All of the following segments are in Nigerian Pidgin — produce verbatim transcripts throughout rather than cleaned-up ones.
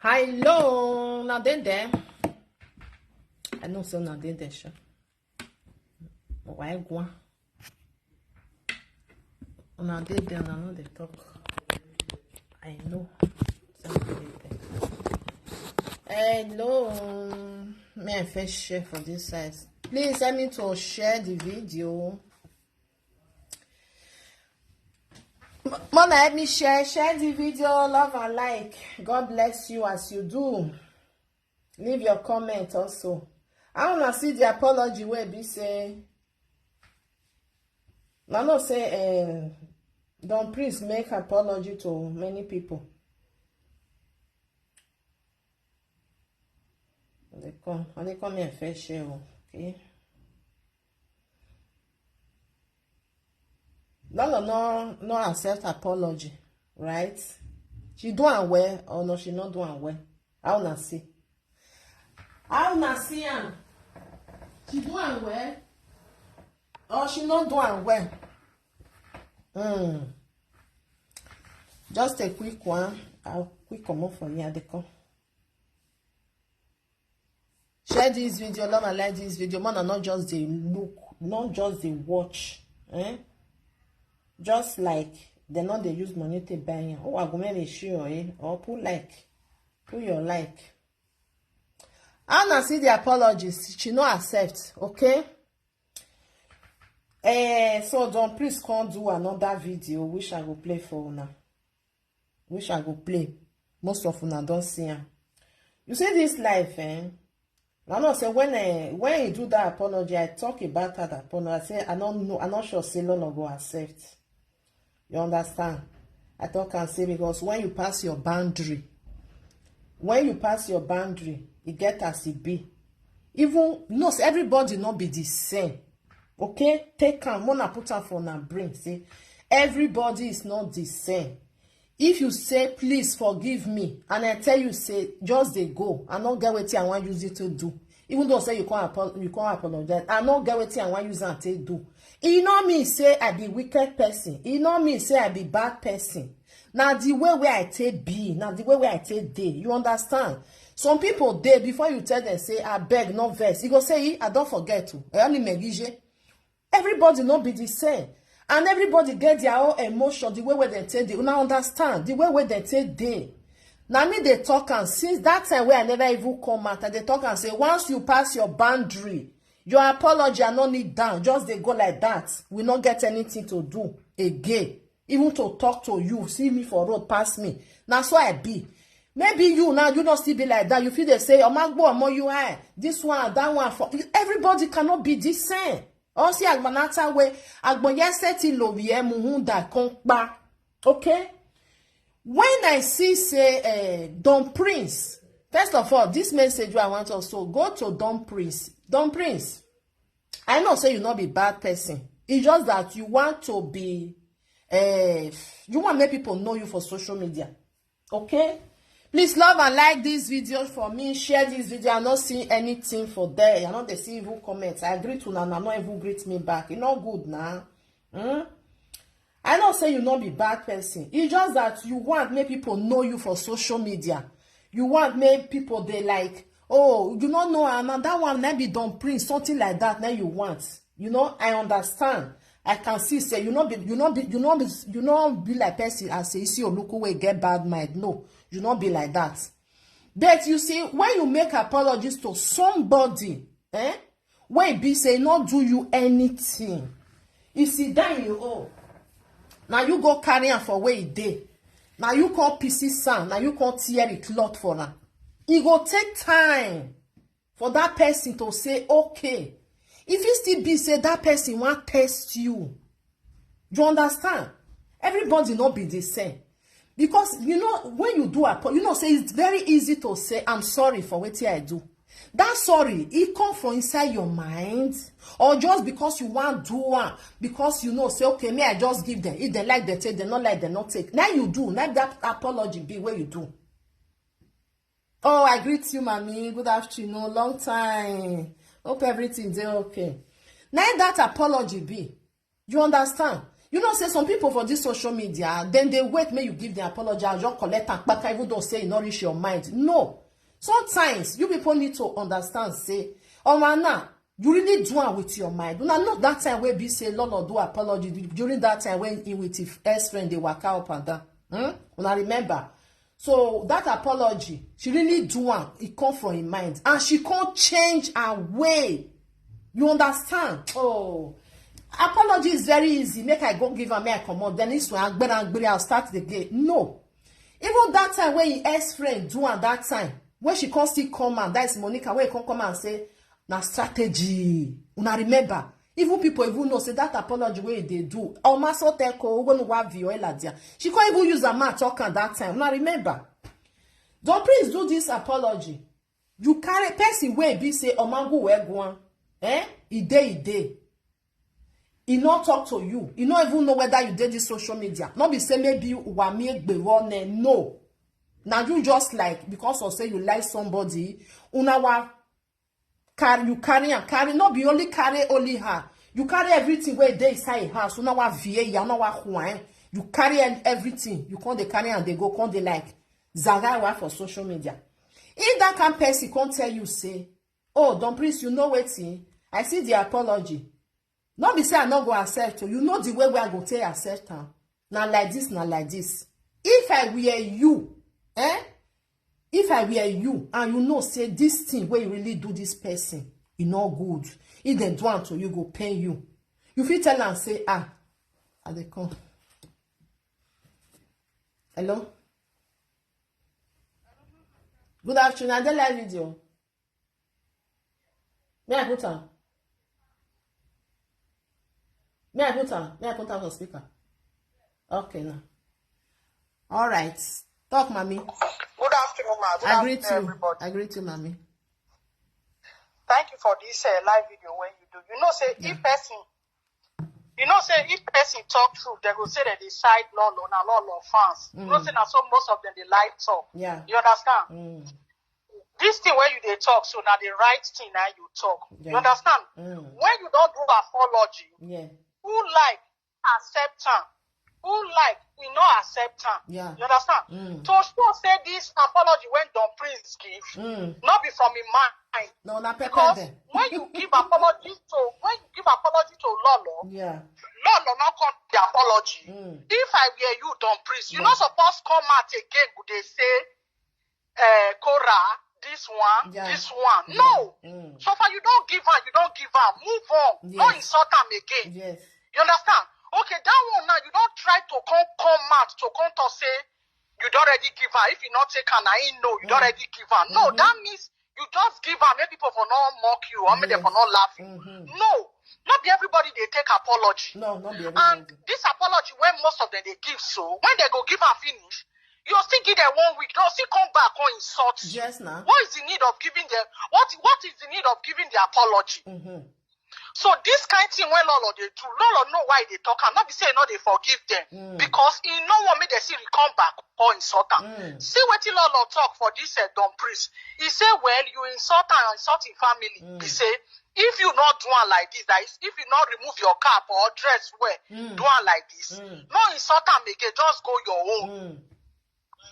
Hello, una dey there? I know say una dey there, sha. Why go? Una dey there, una no dey talk. I know. Say una dey there. Hello. May I first share for this side? Please help me to share the video. Mona, help me share, share the video, love and like. God bless you as you do. Leave your comment also. I wanna see the apology where be say. I know say um, Don Prince make apology to many people. They come, and they come here fair share, okay? Lolo no no accept apology, right? She do am well or no, she no do am well. How una see? How una see am? She do am well or she no do am well? Hmm. Just a quick one. I'll quick comot for here. They come. Share this video, love and like this video. Man, not just they look, not just they watch. Eh? Just like they not they use money to buy. Oh, I go make me sure, eh? Or put like, put your like. Anna see the apologies. She no accept, okay? Eh, so Don Prince can't do another video, which I go play for una. Which I go play. Most of una don't see am. You see this life, eh? I know say when eh, when he do that apology, I talk about that apology. I say I don't know, I'm not sure say Lolo go accept. You understand? I talk and say because when you pass your boundary, when you pass your boundary, it get as it be. Even no, say everybody not be the same. Okay, take am, wanna put am for una brain. Say everybody is not the same. If you say please forgive me, and I tell you say just they go, I don't get what I want use it to do. Even though say you can't apo- you can't apologize, I don't get what I want use and take do. E no mean say I be wicked person. E no mean say I be bad person. Now the way where I take be, now the way where I take day. You understand? Some people dey before you tell them say I beg no vex. You go say, "Eh, I don't forget to." I only neglige. Everybody no be the same. And everybody get their own emotion, the way where they take dey. Una understand the way where they take dey. Now me they talk and since that time where I never even come out, and they talk and say once you pass your boundary, your apology I no need down. Just they go like that. We not get anything to do again. Even to talk to you, see me for road, pass me. Now so I be. Maybe you now you not still be like that. You feel they say, "Oh my God, more you are this one, that one." For everybody cannot be the same. Or see Agbanata way Agboye seti lobiye muhunda kompa. Okay? When I see say uh, Don Prince, first of all, this message I want us to go to Don Prince. Don Prince, I know say you not be bad person. It's just that you want to be uh, you want make people know you for social media. Okay? Please love and like this video for me. Share this video. I not see anything for there. I not they see even comments. I agree to now. Not even greet me back. You not good now. Hmm? I know say you not be bad person. It's just that you want make people know you for social media. You want make people they like, "Oh, you not know another one, maybe Don Prince, something like that." Now you want. You know, I understand. I can see say you not be you not be you not be you not be like person as say you see Oluku wey get bad mind. No, you not be like that. But you see, when you make apologies to somebody, eh, wey be say not do you anything, you sit down you oh. Now you go carry am for where e dey. Now you call P C sound. Now you call tear the cloth for now. E go take time for that person to say okay. If you still be say that person want test you, you understand? Everybody not be the same. Because you know when you do apo, you know say it's very easy to say I'm sorry for what I do. That sorry, it come from inside your mind, or just because you want do one, because you know say okay, me I just give them. If they like they take, they not like they not take. Now you do. Now that apology be where you do. Oh, I greet you, mommy. Good afternoon. Long time. Hope everything dey okay. Now that apology be. You understand? You know say some people for this social media, then they wait make you give them apology and just collect am kpaka, even though say e no reach your mind. No. Sometimes you people need to understand say, oh man, now you really do am with your mind. Una know that time wey be say Lolo do apology during that time when he with his ex friend dey waka up and down. Hmm? Una remember? So that apology, she really do am. E come from im mind, and she come change her way. You understand? Oh, apology is very easy. Make I go give am, make I comot. Then this one, agbere agbere, I'll start the game. No. Even that time when his ex friend do am that time, when she come still come and that is Monica, when he come come and say na strategy. Una remember? Even people even know say that apology wey they do. Omaso teko ugonu wa viola dia. She can't even use her mouth talk at that time. Una remember? Don't please do this apology. You carry person wey be say omangu we guan. Eh? E dey, e dey. E no talk to you. E no even know whether you dey this social media. No be say maybe wami egbe one, no. Now you just like, because of say you like somebody, una wa carry, you carry and carry, no be only carry only her. You carry everything wey dey inside her house. Una wa vie ya, una wa huan. You carry ev- everything. You come dey carry and they go come dey like zagawa for social media. If that kind person come tell you say, oh, Don Prince, you know wetin? I see the apology. No be say I no go accept o. You know the way wey I go take accept am. Na like this, na like this. If I were you, eh? If I were you, and you know say this thing wey you really do this person, e no good. If dem do am to you, go pain you. You fit tell am say, ah, I dey come. Hello? Good afternoon. I dey live video. May I put am? May I put am? May I put am for speaker? Okay now. All right. Talk, mommy. Good afternoon, ma. Good I greet afternoon, you. Everybody. I greet you, mommy. Thank you for this uh, live video when you do. You know, say if person, you know, say if person talk true, they go say that they side Lolo, na Lolo fans. You know, Mm. say na so most of them they like talk. Yeah. You understand? Mm. This thing where you they talk, so now the right thing now you talk. You Yeah. understand? Mm. When you don't do apology, Yeah. who like accept am? Who like we no accept am? Yeah. You understand? Mm. To show say this apology when Don Prince give, Mm. not be from him mind. No, na pepper Because there. when you give apology to when you give apology to Lolo, Yeah. Lolo not come the apology. Mm. If I were you, Don Prince, you Yeah. not supposed come out again. Go they say, uh, Cora, this one, Yeah. this one. Yeah. No. Mm. So far you don't give her, you don't give her. Move on. Don't Yes. insult am again. Yes. You understand? Okay, that one now you don't try to come come out to come to say you don't already give her. If you not take her, I know you don't Mm. already give her. No, Mm-hmm. that means you just give her. Maybe people for not mock you or maybe Yes. for not laughing. Mm-hmm. No, not be everybody they take apology. No, not be And everybody. this apology when most of them they give so when they go give her finish, you still give them one week. They'll still come back and insult you. Yes, now. What is the need of giving them? What what is the need of giving the apology? Mm-hmm. So this kind thing when Lolo they do, Lolo know why they talk. And not be say no they forgive them Mm. because he no one make they see come back or insult them. Mm. See what Lolo talk for this uh, Don Prince. He say, well, you insult and insult his family. Mm. He say, if you not do one like this, that is, if you not remove your cap or dress well, Mm. do one like this, Mm. no insult am again. Just go your own. Mm.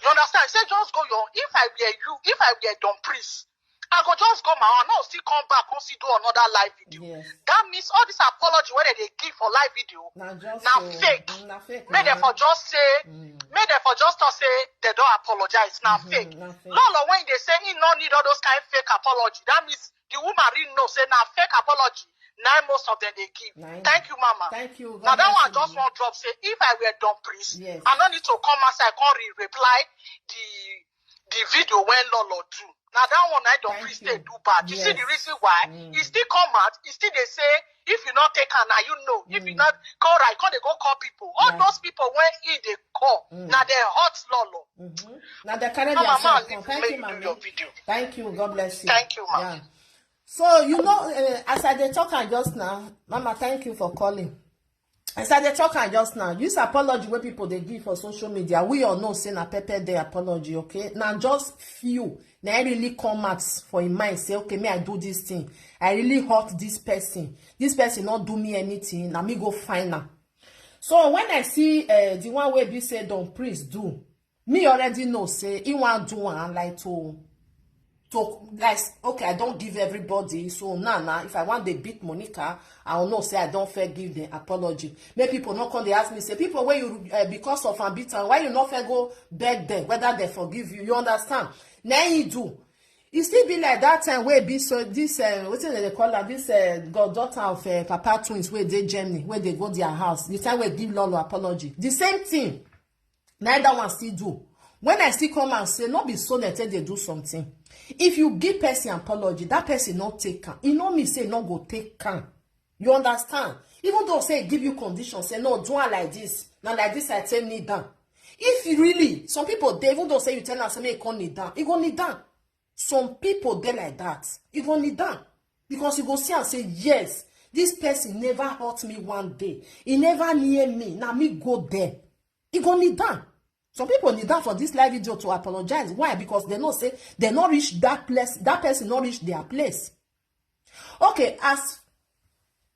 You understand? Say just go your own. If I were you, if I were Don Prince, I go just go my own. No, still come back, come see do another live video. Yes. That means all this apology whether they give for live video, Now just now so, fake. Mm, na fake, May man. Therefore just say, Mm. may therefore just not say they don't apologize. Now Mm-hmm, fake. Now fake. Lolo when they say he no need all those kind of fake apology. That means the woman really know say now fake apology. Now most of them they give. Now, Thank you, mama. Thank you. Now God that bless one you, just mama. Won't drop. Say if I were Don Prince, Yes. I don't need to come outside, come re-reply the the video when Lolo do. Now that one I don't Thank please you. They do bad. You see the Yes. reason why? Mm. He still come out, he still they say, if you not take her now, you know. If you Mm. not call right, can they go call people? All Yeah. those people when he they call, Mm. now they hot Lolo. Mm-hmm. Now they carry Mama, their ma, self leave come. Thank make you, you do mommy. Your video. Thank you. God bless you. Thank you, ma. Yeah. So you know, uh, as I dey talk am just now, Mama, thank you for calling. As I dey talk am just now, use apology wey people dey give for social media. We all know say na pepper dey apology, okay? Na just few na I really come out for im mind say, okay, me I do this thing. I really hurt this person. This person no do me anything. Na me go find am. So when I see uh, the one wey be say Don Prince do, me already know say he wan do am like to to like, okay, I don give everybody, so now now if I wan dey beat Monica, I will know say I don fair give dem apology. Make people no come dey ask me say, people wey you uh, because of am beat am, why you no fair go beg dem whether dem forgive you? You understand? Na he do. E still be like that time wey be so this uh, wetin dem dey call am, this uh, goddaughter of uh, Papa Twins wey dey Germany, wey dey go their house, the time wey give Lolo apology, the same thing. Na that one still do. When I still come and say no be so dem take dey do something. If you give person apology, that person no take am, e no mean say e no go take am. You understand? Even though say e give you condition, say no, do am like this, na like this I take kneel down. If you really, some people dey, even though say you tell am say make e come kneel down, e go kneel down. Some people dey like that, e go kneel down, because you go see am say yes, this person never hurt me one day, e never near me, na me go there. E go kneel down. Some people kneel down for this live video to apologize. Why? Because dem know say dem no reach that place, that person no reach their place. Okay, as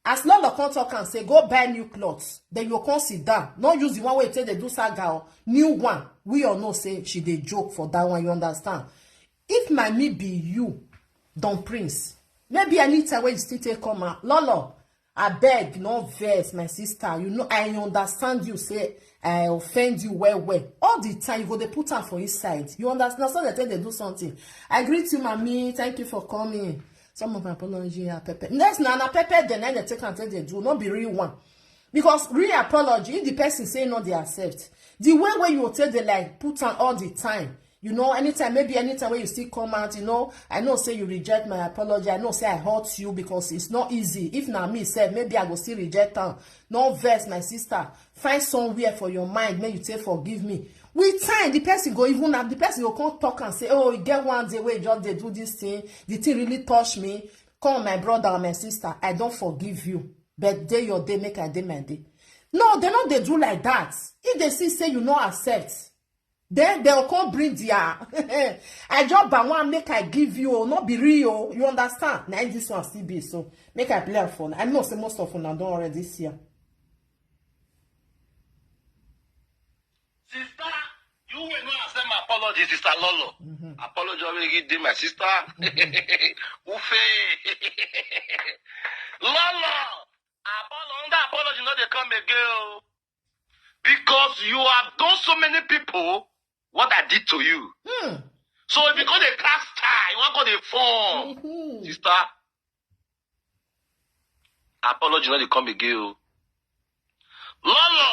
as Lolo come talk am say go buy new cloth, then you come sit down, no use the one wey you take dey do saga o, new one. We all know say she dey joke for that one, you understand? If na me be you, Don Prince, maybe anytime wey you still take come out, Lolo, abeg no vex, my sister, you know I understand you say I offend you well well. All the time you go dey put am for inside, you understand? So dem take dey do something. I greet you, mami, thank you for coming. Some of my apology are pepper. Next na na pepper dem na dem take am take dey do, no be real one. Because real apology, if the person say no dey accept, the way wey you take dey like put am all the time, you know, anytime, maybe anytime when you still come out, you know, I know say you reject my apology, I know say I hurt you, because it's not easy. If na me sef, maybe I go still reject am. No vex, my sister, find somewhere for your mind make you take forgive me. With time, the person go even have, the person go come talk and say, oh, e get one day wey e just dey do this thing, the thing really touch me. Come, my brother and my sister, I don forgive you, but dey your day make I dey my day. No, dem no dey do like that. If dem see say you no accept, then dem go come bring their I just buy one make I give you o, no be real o, you understand? Na im this one still be, so make I play am for una. I know say most of una don already see am. Sister, you will not accept my apology, Sister Lolo. Apology already give my sister. Ufe. Lolo, apolo-, under apology no dey come again o. Because you have done so many people what I did to you. So if you go dey cast star, you wan go dey form. Sister, apology no dey come again o. Lolo,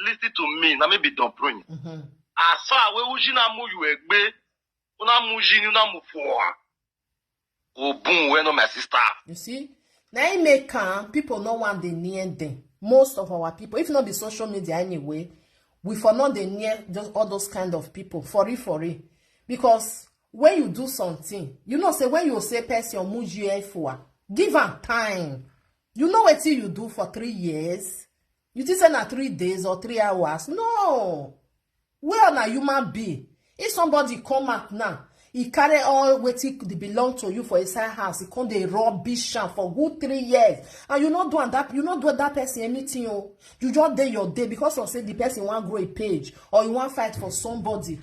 listen to me, na me be Don Prince. Asa we uji na mu yu egbe, una mu ji ni una mu foa. Obun we no, my sister. You see, na im make am people no wan dey near dem. Most of our people, if not be social media anyway, we for not dey near those, all those kind of people. For real, for real. Because when you do something, you know say when you say person muji efua, give am time. You know wetin you do for three years? You think say na three days or three hours? No. We are na human being. If somebody come out now, he carry all wetin dey belong to you for inside house, he come dey rubbish am for good three years, and you no do am that, you no do that person anything o. You just dey your day because of say the person wan grow a page or you wan fight for somebody.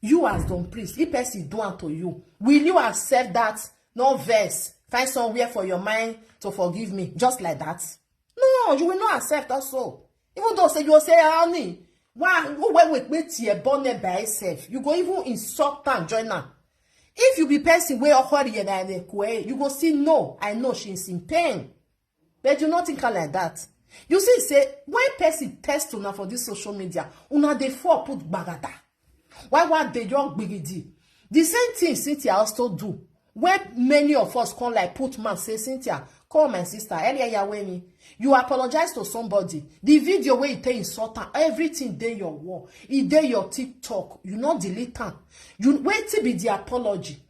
You as Don Prince, if person do am to you, will you accept that? No vex, find somewhere for your mind to forgive me just like that. No, you will not accept also. Even though say you say honey, why who wey wait wait here born there by himself? You go even insult am, join am. If you be person wey okori na dey kwe, you go see no, I know she is in pain. But you not think am like that. You see say when person test una for this social media, una dey fall put gbagada. Why why dey your gbigidi? The same thing Cynthia also do. When many of us come like put mouth say, Cynthia, call my sister, Elia Yaweni. You apologize to somebody. The video where you take insult am, everything dey your wall. E dey your TikTok. You no delete am. You wetin be the apology?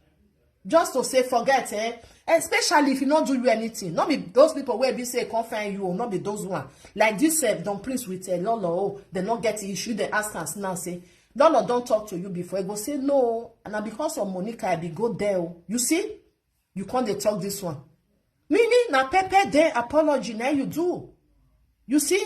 Just to say forget, eh? Especially if e no do you anything. No be those people wey be say come find you, no be those one. Like this, eh, Don Prince with, eh, Lolo, oh, dem no get issue, dem ask am now say, Lolo don talk to you before? E go say, no, na because of Monica I be go there o. You see? You come dey talk this one. Meaning na pepper dem apology na you do. You see?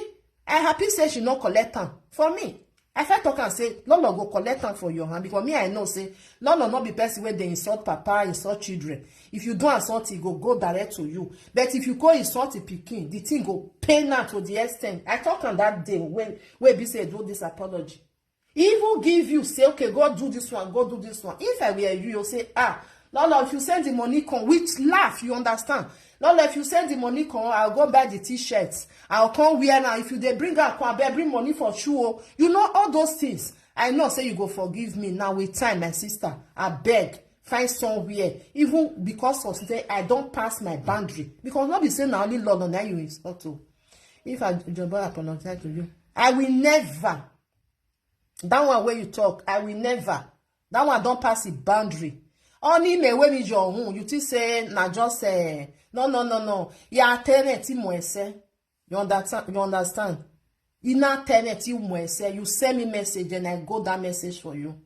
I happy say she no collect am. For me, I fit talk am say Lolo go collect am for your hand, because me, I know say Lolo no be person wey dey insult papa, insult children. If you do am something, e go go direct to you. But if you go insult the pikin, the thing go pain am to the extent. I talk am that day wey, wey be say do this apology. He even give you, say, "Okay, go do this one, go do this one." If I were you, you say, "Ah, Lolo, if you send the money come," with laugh, you understand? "Lolo, if you send the money come, I'll go buy the t-shirts. I'll come wear now. If you dey bring am come, abeg bring money for shoe o." You know all those things. I know say you go forgive me now with time, my sister. Abeg, find somewhere. Even because of say I don pass my boundary. Because no be say na only Lolo na you insult o. If I, Jobo, apologize to you, I will never. That one wey you talk, I will never. That one don pass the boundary. Only me wey me your own. You think say na just, eh, no, no, no, no. Ya tenant mo ese. You understand? You understand? Ina tenant mo ese. You send me message and I go that message for you.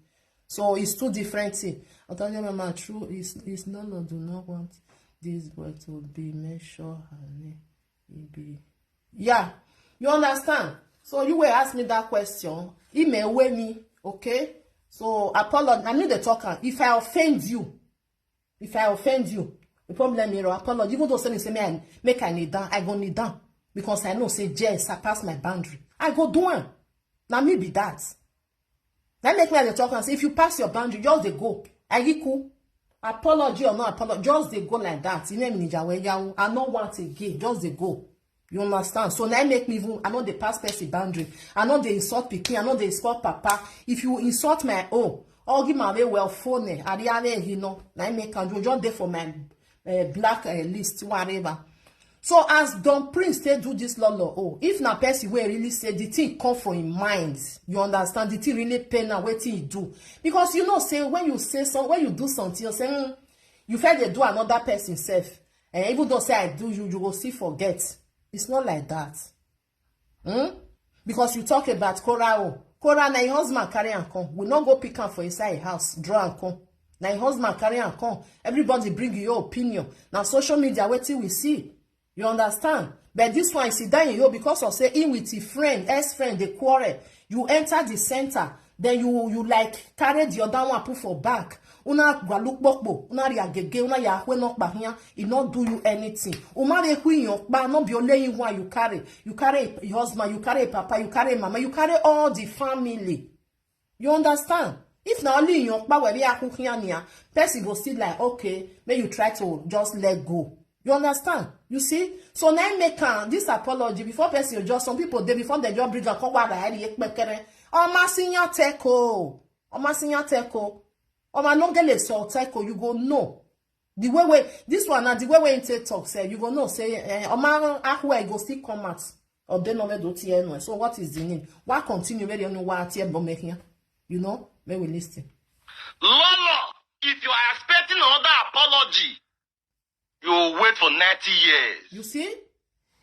So it's two different thing. Antonio Mama, true is, is Lolo do not want this boy to be mention her name. E be, yeah, you understand? So you will ask me that question. Email wey me, okay? So apology, I need to talk am. If I offend you, if I offend you, the problem is apology. Even though say me say me I make I kneel down, I go kneel down because I know say Jay surpass my boundary. I go do am. Na me be that. That make me I dey talk and say, if you pass your boundary, just dey go. Are you cool? Apology or no apology, just dey go like that. You name Ninja Weyawo. I no want again. Just dey go. You understand? So now make me even, I no dey pass person boundary. I no dey insult pikin. I no dey insult papa. If you insult my own, I'll give my way well phone. Ariare, you know. Now make am do just dey for my, eh, black, eh, list, whatever. So as Don Prince take do this Lolo, oh, if na person wey really say the thing come from him mind, you understand, the thing really pain am, wetin he do. Because you know say when you say some, when you do something, you say, "Hmm," you fit dey do another person sef. Eh, even though say I do you, you go still forget. It's not like that. Hmm? Because you talk about Korah, oh. Korah na him husband carry am come. We no go pick am for inside him house, draw am come. Na him husband carry am come. Everybody bring your opinion. Na social media wetin we see. You understand? But this one, he sit down in yo because of say him with his friend, ex-friend, dey quarrel. You enter the center, then you, you like carry the other one put for back. Una gwalu kpokpo, una ri agege, una ya hwe no kpa hian. E no do you anything. Uma re hu iyan pa, no be only him one you carry. You carry your husband, you carry papa, you carry mama, you carry all the family. You understand? If na only iyan pa we be a hu hian ya, person go still like, "Okay, may you try to just let go." You understand? You see? So now make am this apology before person you just, some people dey before they just bring am come wa da ri pekere. Oma sinya teko. Oma sinya teko. Oma no gele so teko, you go know. The way way, this one na the way way him take talk, say, you go know, say, eh, Oma ahu e go still come out. Or they no me do T N Y. So what is the name? Why continue? Where you know why T N Y here? You know, may we listen. Lolo, if you are expecting another apology, you will wait for ninety years. You see?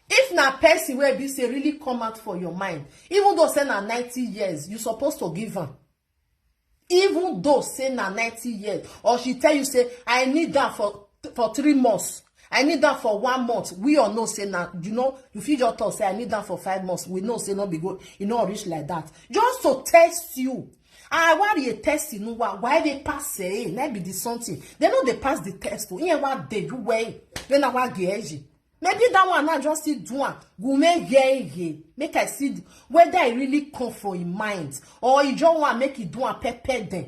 If na person wey be say really come out for your mind, even though say na ninety years, you supposed to give am. Even though say na ninety years, or she tell you say, "I need that for, for three months. I need that for one month." We all know say na, you know, you fit just talk say, "I need that for five months." We know say no be go, e no reach like that. Just to test you. I worry a test, you know why? Why they pass say, eh, let be the something. They know they pass the test. Oh, yeah, what they do way. Then I want get. Maybe that one now just still do am. Gume ye ye. Make I see the, whether I really come for him mind or he just want make it do am pepper them.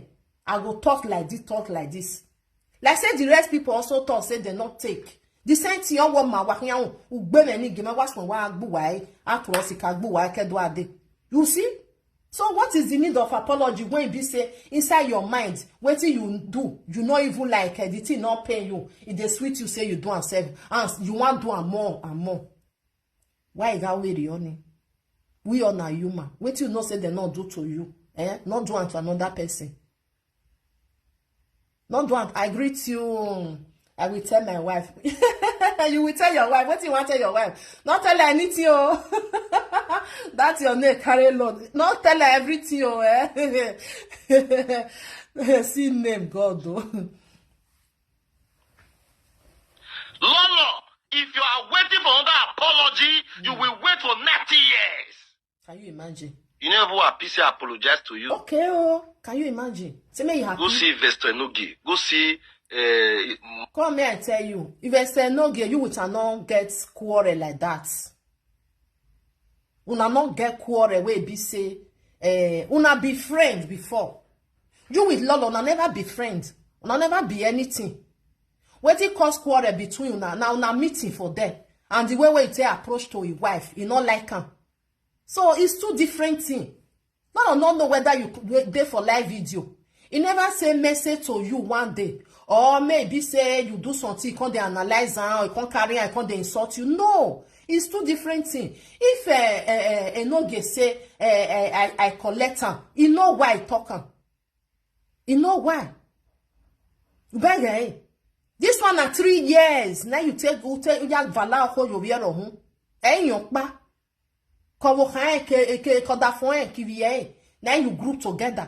I go talk like this, talk like this. Like say the rest people also talk say they not take. The same thing your woman wa hian ugbe me ni gima wa sun wa gbu wa e, atro si ka gbu wa e ke do ade. You see? So what is the need of apology when be say inside your mind, wetin you do, you no even like, eh, the thing not pay you, e dey sweet you say you do am sef, and you wan do am more and more. Why is that way, Rioni? We all na human. Wetin you know say they not do to you, eh? Not do am to another person. Not do am. I greet you. I will tell my wife. You will tell your wife. What you want to tell your wife? Not tell her anything, oh. That's your name, carry load. Not tell her everything, oh, eh? See name, God, though. Lolo, if you are waiting for another apology, you will wait for ninety years. Can you imagine? You never happy say I apologize to you. Okay, oh, can you imagine? Say me you happy. Go see Investor Nogi. Go see. Uh, Come here, I tell you. Investor Nogi, you would not get quarrel like that. Una not get quarrel where be say. Uh, una be friends before. You with Lolo, una never be friends. Una never be anything. Wetin cause quarrel between una? Now una meeting for them. And the way wey he take approach to his wife, he not like am. So it's two different thing. No, no, no know whether you dey for live video. He never say message to you one day. Or maybe say you do something, you come dey analyze am, or you come carry am, come dey insult you. No, it's two different thing. If uh, uh, uh, Enoge say uh, uh, I, I collect am, he know why he talk am. He know why. Bẹ́ẹ̀, this one na three years. Now you take, you take, you just vala ko yo yero hun. Eh, yon pa. Ko wo khan ke, ke, ko da fun e, ki vi e. Now you group together.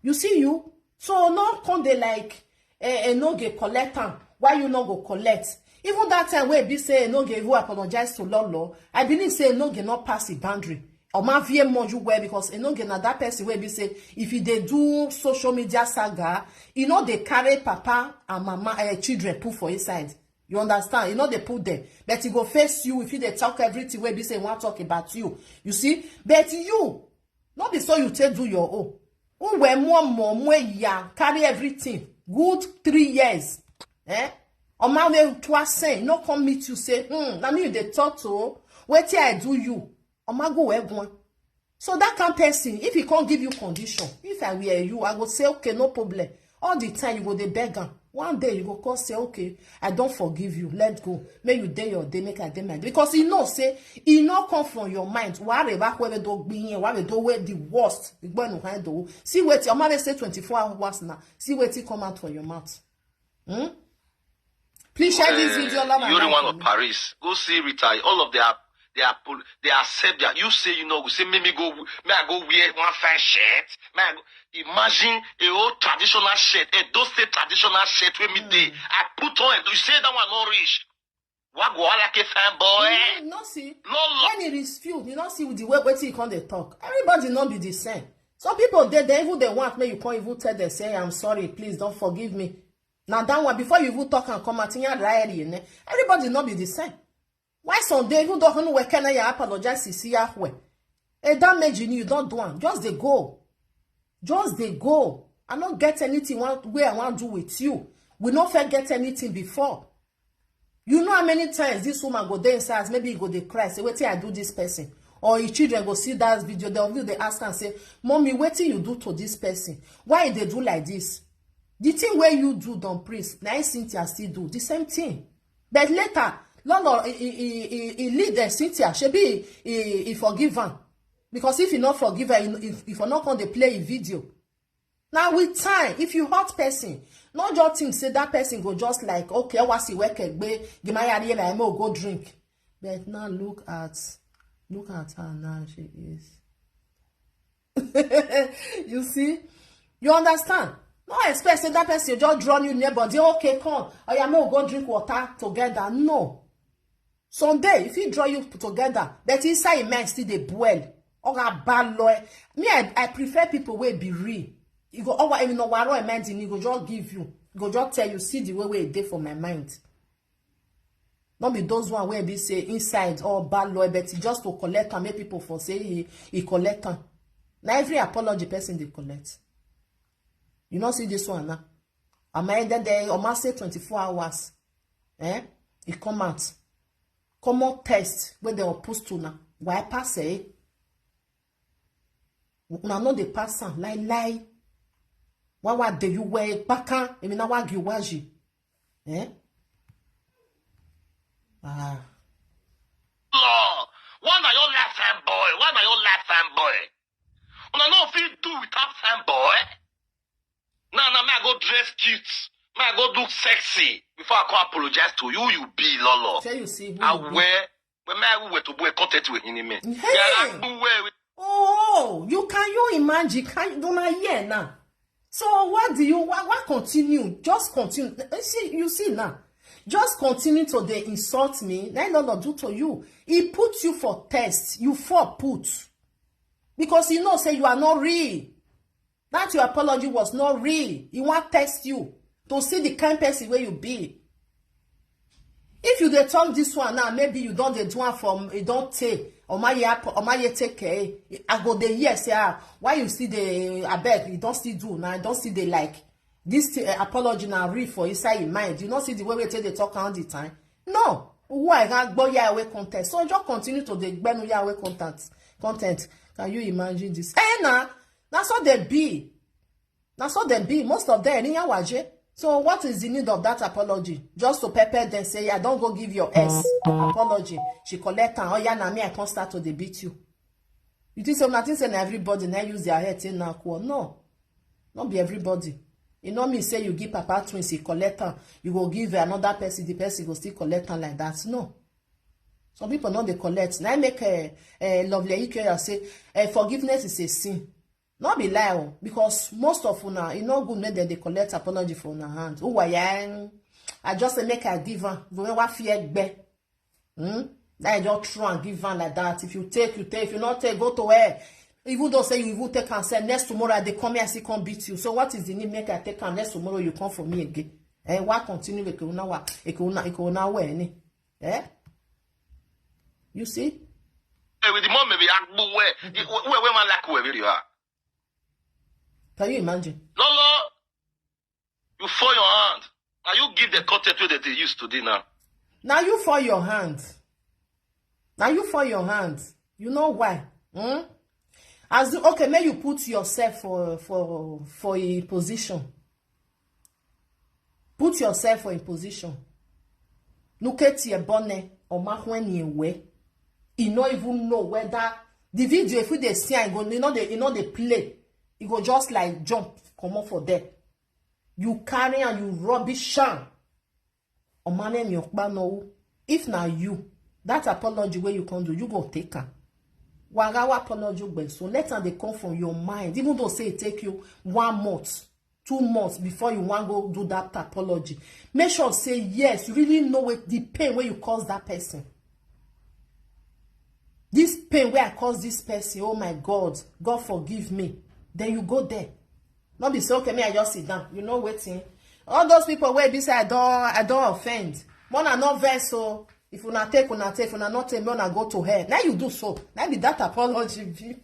You see you? So no come dey like, eh, eh, no go collect am. Why you no go collect? Even that time wey be say no go even apologize to Lolo, I believe say no go not pass the boundary. Or my V M more you well because no go na that person wey be say if you dey do social media saga, you know they carry papa and mama, eh, children put for inside. You understand? You know they put them, but he go face you if you dey talk everything wey be say he wan talk about you. You see? But you, no be so you take do your own. Who were more, more, more, yeah, carry everything. Good three years. Eh? Oma we twa say, no come meet you say, hmm, na me you dey talk to. Wetin I do you? Oma go where one. So that kind person, if he can't give you condition, if I were you, I go say, okay, no problem. All the time you go dey beg am. One day you go call say, okay, I don't forgive you. Let go. Make you dey your day, make I dey my day. Because he know say he not come from your mind. Why the back where do be here? Why we do where the worst? Igbonu kind do. See what your mother say twenty-four hours now. See what he come out for your mouth. Hmm? Please share this video. Love and Yuri like one of me. Paris. Go see Rita. All of their they are pol- they accept that. You say you know. We say make me go. May I go wear one fine shirt? May I go, imagine a old traditional shirt, a those state traditional shirt with me day. I put on it. You say that one not rich. What go all like a fine boy? You no see. No, no. When it is few, you don't see with the way wetin you come dey talk. Everybody not be the same. Some people they, they even they want me. You can't even tell them say I'm sorry. Please don't forgive me. Now that one before you even talk and come out in your diary, everybody not be the same. Why some day even don't know where can I apologize? See ya where a damage in you don't do one. Just they go. Just they go. I don't get anything one way I want to do with you. We not fair get anything before. You know how many times this woman go there inside, maybe he go dey cry, say, "Wetin I do this person?" Or his children go see that video, they'll view, they ask and say, "Mommy, wetin you do to this person? Why they do like this?" The thing where you do, Don Prince, now Cynthia still do the same thing. But later, Lolo, he, he, he, he, he lead the Cynthia, shebi he, he, he forgive am. Because if he not forgive her, he, if, if he not come dey play a video. Now with time, if you hurt person, not just think say that person go just like, okay, what's the work egbe, the my area, I may go drink. But now look at, look at her now, she is. You see? You understand? No expect say that person just draw you near body. Okay, come. Oh, yeah, may we go drink water together. No. Someday, if he draw you together, but inside your mind still dey boil. Oga bad lawyer. Me, I, I prefer people wey be real. You go, oh, you know, what I mind in, you go just give you. Go just tell you, see the way wey e dey for my mind. Not be those one wey be say inside all bad lawyer, but he just to collect and make people for say he, he collect am. Now every apology person dey collect. You not see this one now. Am I then there? Am I say twenty-four hours? Eh? He come out. Common test where they are post to now. Why pass eh? Una no dey pass am lie lie. Why why dey you wear bakan? Emi na wagi waji. Eh? Ah. Lord, why na your left hand boy? Why na your left hand boy? Una no fit do without fine boy. Now, now, may I go dress cute. May I go look sexy before I come apologize to you. You be Lolo. Say you see who I you be. Wear. When may I wear to boy content with him? Hey. Yeah, I do wear. Oh, you can you imagine? Can you do not hear now? So what do you? What, what continue? Just continue. You see, you see now. Just continue to dey insult me. Na im Lolo do to you. He put you for test. You for put. Because he know say you are not real. That your apology was not real. He wan test you to see the kind person wey you be. If you dey talk this one now, maybe you don dey do am for, you don tey. Omaye ap-, Omaye take care. I go dey hear say, ah, why you still dey, abeg, you don still do now, you don still dey like. This thi-, eh, apology na real for inside your mind. You no see the way wey take dey talk all the time? No. Who I can go here away content. So just continue to dey gbenu here away content. Content. Can you imagine this? Eh, na, na so they be. Na so they be. Most of them, anyhow, waje. So what is the need of that apology? Just to pepper them, say, "I don go give your ex apology. She collect am. Oh yeah, na me I come start to dey beat you." You think say, una think say na everybody na use their head take knack wall? No. No be everybody. E no mean say you give Papa Twins, he collect am, you go give another person, the person go still collect am like that. No. Some people no dey collect. Na im make, eh, eh, Lovely Ikeoya say, eh, forgiveness is a sin. No be lie o, because most of una, e no good make dem dey collect apology for una hand. Uwa ya, eh, I just say make I give am. Go make wa fi egbe. Hmm? That I just throw and give am like that. If you take, you take. If you not take, go to where. Even though say you even take and say, "Next tomorrow I dey come here, I still come beat you." So what is the need make I take am? Next tomorrow you come for me again. Eh, why continue? Eke una wa, eke una, eke una we ni. Eh? You see? Eh, with the mom, maybe I go where, where, where man like where you are. Can you imagine? Lolo, you fall your hand. Now you give the content wey they dey use today now. Now you fall your hand. Now you fall your hand. You know why? Hmm? As you, okay, may you put yourself for, for, for a position. Put yourself for a position. Look at your bonnet or mark when you wear. You no even know whether the video, if we dey see, I go, you know, they, you know, they play. You go just like jump, come up for there. You carry and you rubbish am. Omane mi okpa no. If na you, that apology where you can do, you go take am. Wagawa apology gbe. So let am dey come from your mind. Even though say it take you one month, two months before you wan go do that apology, make sure say yes, you really know what the pain where you cause that person. This pain where I cause this person, oh my God, God forgive me. Then you go there. Not be say, "Okay, me, I just sit down." You know wetin? All those people where be say, "I don't, I don't offend." Mona not vex, so if una take, una take, una not take, una go to hell. Now you do so. Now be that apology be.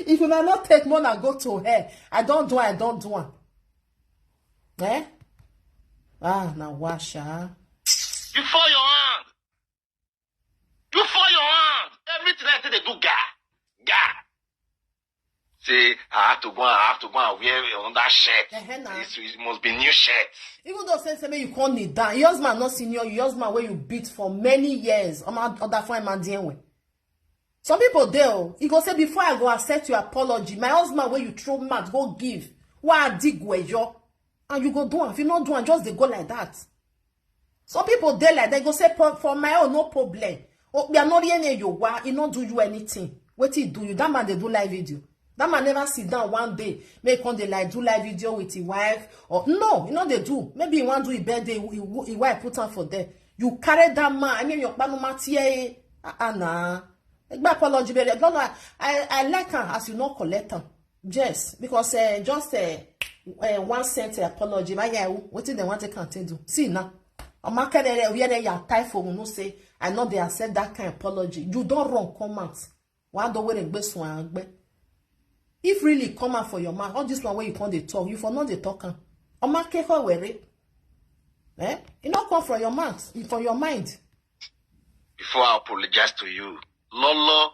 If una not take, mona go to hell. I don't do, I don't do am. Eh? Ah, na washa. You fall your hand. You fall your hand. Everything I say they do, ga, ga. Say, "I have to go and, I have to go and wear another shirt. Uh-huh, na. It's, it must be new shirt." Even though say, say, "Make you call me down." Your husband not senior, your husband where you beat for many years. I'm other fine man dealing with. Some people there, oh, he go say, "Before I go accept your apology, my husband where you throw mat, go give. Why I dig where you?" And you go do am. If you not do am, just they go like that. Some people dey like, they go say, "For, for my own, no problem. Oh, we are not any you wa, he not do you anything." What he do you? That man they do live video. That man never sit down one day. Make come they like do live video with his wife. Or no, you know they do. Maybe he want do his birthday, he, he, his wife put on for there. You carry that man. I mean, your panumati, eh? Ah, ah, nah. Egbe apology, but no, no, I, I like am as you not collect am. Yes, because, eh, just, eh, eh, one cent apology. But yeah, wetin dem want to continue do? See now, Omakere where they are tie for unu say, "I know they accept that kind of apology." You don't run come out. Why don't we egbe sun agbe? If really come out for your mouth, all this one where you come dey talk, you for not dey talk am. Omakere were. Eh? It not come from your mouth, it from your mind. Before I apologize to you, Lolo,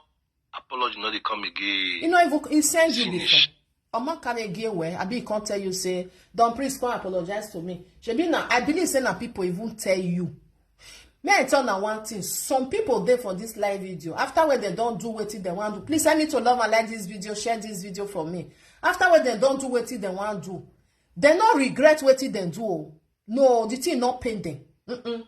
apology no dey come again. You know, even he send you before. Finish. Omakere give way. I be can't tell you say, "Don Prince, come apologize to me." Shebi na, I believe say na people even tell you. May I tell na one thing? Some people dey for this live video. After when they don't do wetin they want do, please help me to love and like this video, share this video for me. After when they don't do wetin they want do, they no regret wetin they do. Oh. No, the thing not pain them. Mm-mm.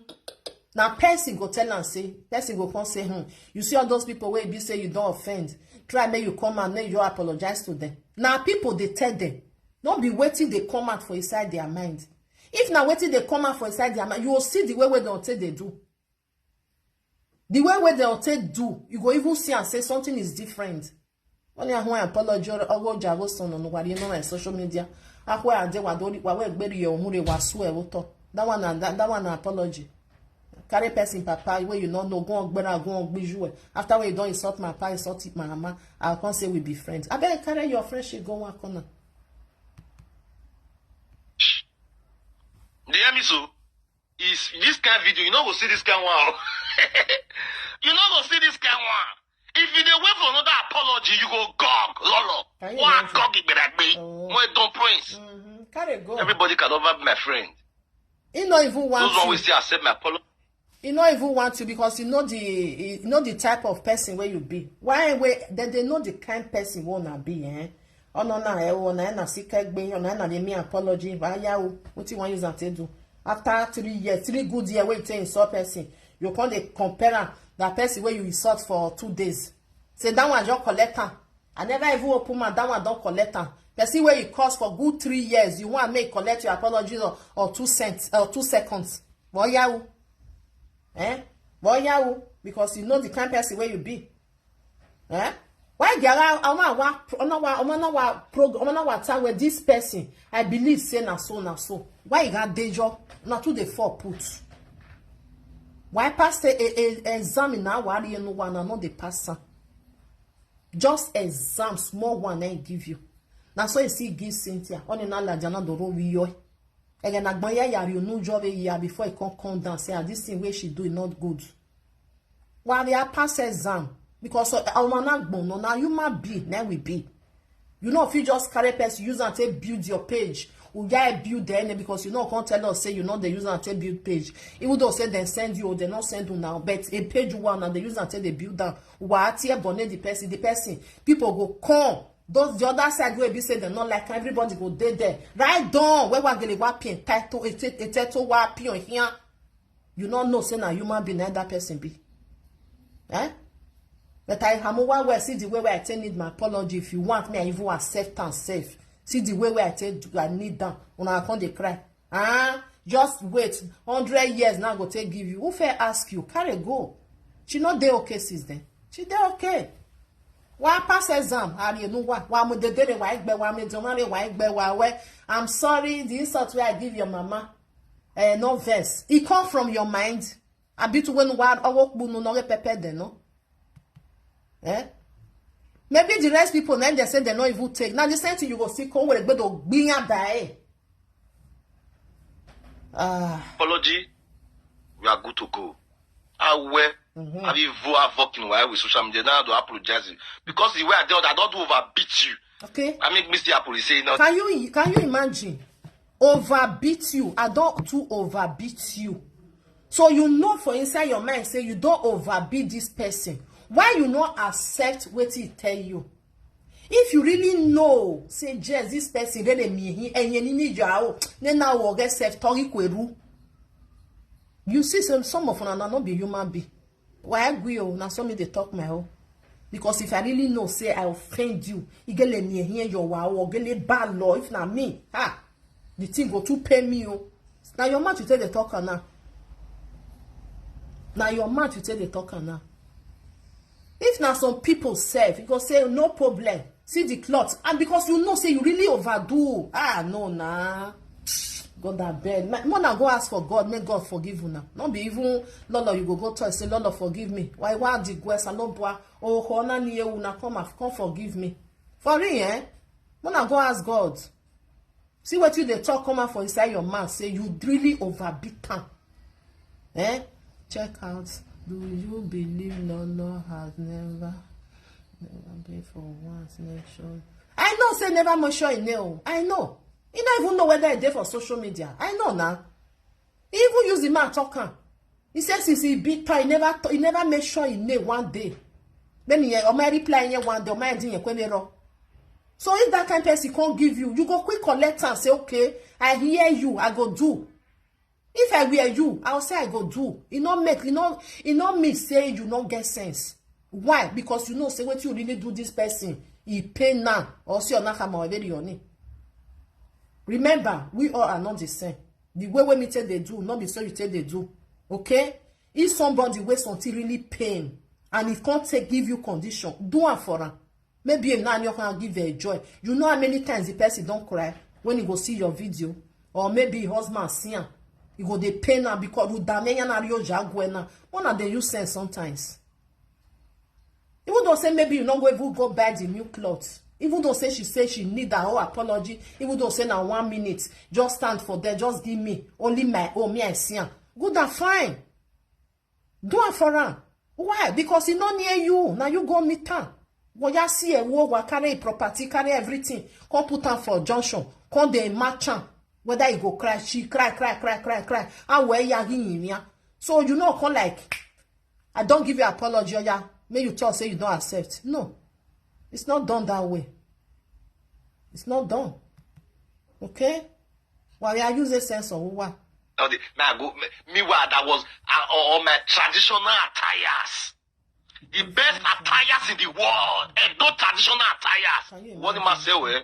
Now person go tell and say, person go come say, "Hmm, you see all those people where be say you don't offend. Try make you come and make you apologize to them." Now people they tell them. Don't be waiting they come out for inside their mind. If na wetin dey come out for inside their mind, you go see the way wey dem take dey do. The way wey dem take do, you go even see am say something is different. When you want apology, or go jago son on what you know on social media. Akwa ade wa dori wa we gberi yo hure wa sue woto. That one and that, that one na apology. Carry person papa wey you no know, go on gbera, go on gbiju. After wey you don insult my papa, insult my mama, I come say we be friends. Abeg, carry your friendship go one corner. Dey hear me so? Is this kind video, you no go see this kind one. You no go see this kind one. If you dey wait for another apology, you go gog, lolo. Can you Go and imagine? Gog Igbedagbei. Oh. Mo don prince. Mm-hmm. Carry go. Everybody can never be my friend. He no even want Those one you. Wey still accept my apology. He no even want you because you know the you know the type of person where you be. Why wey then they know the kind person wey una be, eh? Oh no, na eh, oh na na sikegbe, oh na na dey me apology. Why ya o? What you want use am take do? After three years, three good year wey you take insult person, you come dey compare am that person wey you insult for two days. Say that one just collect am. I never even open mouth, that one don collect am. Person wey you cause for good three years, you want make collect your apology or, or two cents or two seconds. Boyawu. Eh? Boyawu. Because you know the kind person where you be. Eh? Why gara ọmọ wa ọmọ wa ọmọ na wa program ọmọ na wa ta with this person? I believe say na so na so. Why you got danger? Na too dey fall put. Why pass a, a, a exam in our no one and not the pass am? Just exam, small one I give you. Na so you see give Cynthia. Only na la jana doro wi yo. Ege na gbon ya yari onu jo ve ya before e come come down say ah, this thing wey she do is not good. While they are pass exam because uh, our na gbon no na human being na we be. You know if you just carry person use and take build your page. Uya build there because you know can't tell us say you know they use and take build page. Even though say they send you or they not send you now, but a page one and they use and take they build down. What here bonnet the person, the person people go come. Those the other side wey be say dem no like am, everybody go dey there. Write down where wa gele wa pin title a title wa pin here. You no know say na human being na that person be. Eh? But I am well see the way where I take need my apology. If you want me, I even accept and safe. See the way where I take do, I need down. Una come dey cry. Ah, just wait. Hundred years now go take give you. Who fair ask you? Carry go. She not dey okay since then. She dey okay. Wa pass exam, Arienuwa, wa mo dedere wa egbe, wa me donare wa egbe wa we. I'm sorry, the insult where I give your mama. Eh, no verse. It come from your mind. I be to when wa owo kpunu no re pepe de no. Eh? Maybe the rest people then they say they no even take. Now the same thing you go see come with a gbedo gbinya die. Ah, Apology, we are good to go. Awe, have you ever working while with social media? Now I do apologize you. Because the way I dealt, I don't do over beat you. okay. I make mistake, I police say no. Can you can you imagine? Overbeat you. I don't too overbeat you. So you know for inside your mind say you don't overbeat this person. Why you not accept what he tell you? If you really know, say yes, this person really me he and you need your own. Then now we'll get self tori kweru. You see some some of una not be human being. Why agree oh, now so me they talk my own. Because if I really know, say I offend you, you get me here your wow or get bad law. If not me, ha, the thing go to pay me oh. Now your mouth you take the talker now. Now your mouth you take the talker now. If now some people serve, you go say no problem. See the cloth, and because you know say you really overdo. Ah no nah. God that bad. More na go ask for God, make God forgive you now. Not be even Lolo you go go talk say Lolo forgive me. Why why the guys are not boy? Oh, hona ni you na come af- come forgive me. For real, eh? More na go ask God. See what you they talk come out for inside your mouth. Say you really overbeat am. Eh? Check out. Do you believe Lolo has never never been for once make sure? I know say never make sure in nail. I know. You don't even know whether I dey for social media. I know now. He even use the man talk am. He says since he beat her, he never he never make sure he nail one day. Then he or my reply here one day, or my thing he So if that kind person can't give you, you go quick collect and say, okay, I hear you, I go do. If I were you, I'll say I go do. You not make, you not, you not me say you not get sense. Why? Because you know say what you really do this person, he pay now or see on Nakama already on it. Remember, we all are not the same. The way wey me take dey do, no be so you take dey do. Okay? If somebody wey something really pain and e come take give you condition, do am for am. Maybe if na you can give a joy. You know how many times the person don cry when he go see your video, or maybe him husband see am, e go dey pain am because you dame yana rio jagwe na. Una dey use sense sometimes. Even though say maybe you no go even go buy the new cloth, even though say she say she need her own apology, even though say na one minute, just stand for there, just give me only my own, me I see am. Good and fine. Do am for am. Why? Because e no near you. Na you go meet am. Woya see a wo wa carry a property, carry everything, come put am for junction, come dey match am. Whether e go cry, she cry, cry, cry, cry, cry. Awe ya gi yin ya. So you know, come like, I don give you apology, oya, make you talk say you don accept. No, it's not done that way. It's not done. Okay? Well, I use a sense of what? Now the, now I go. Me, meanwhile, that was uh, all my traditional attires. The best attires in the world. Edo traditional attires. Can you What the man imagine? Say, well,